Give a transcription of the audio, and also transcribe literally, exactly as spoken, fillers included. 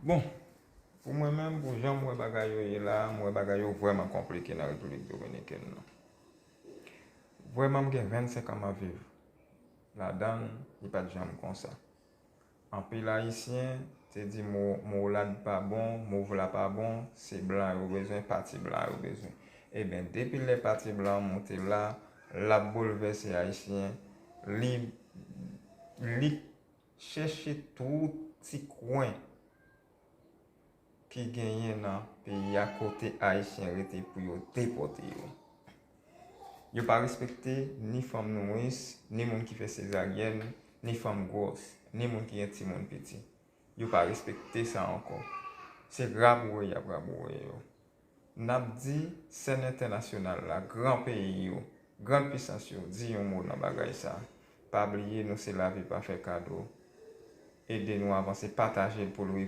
Bon, pou mwen menm, pou jan m wè bagay yo ye la, m wè bagay yo vrèman konplike nan Repiblik Dominikèn nan. Vrèman, m gen vennsenk an m ap viv ladan l, li pa t janm konsa. Anpil Ayisyen te di mo, mo la pa bon, move la pa bon, se blan yo bezwen, pati blan yo bezwen. Ebyen, depi lè pati blan an monte la, l ap boulvèse Ayisyen, li, li chèche tout ti kwen ki genyen nan peyi a kote Ayisyen rete pou yo depòte yo. Yo pa respekte ni fanm nouris, ni moun ki fè sezaryèn, ni fanm gwòs, ni moun ki gen timoun piti. Yo pa respekte sa ankò. Se raboure y ap raboure yo. N ap di sèn entènasyonal la, gran peyi yo, gran pisans yo, di yon mo nan bagay sa. Pa bliye nou se lavi pa fè kado. Ede nou avanse, pataje l pou l rive.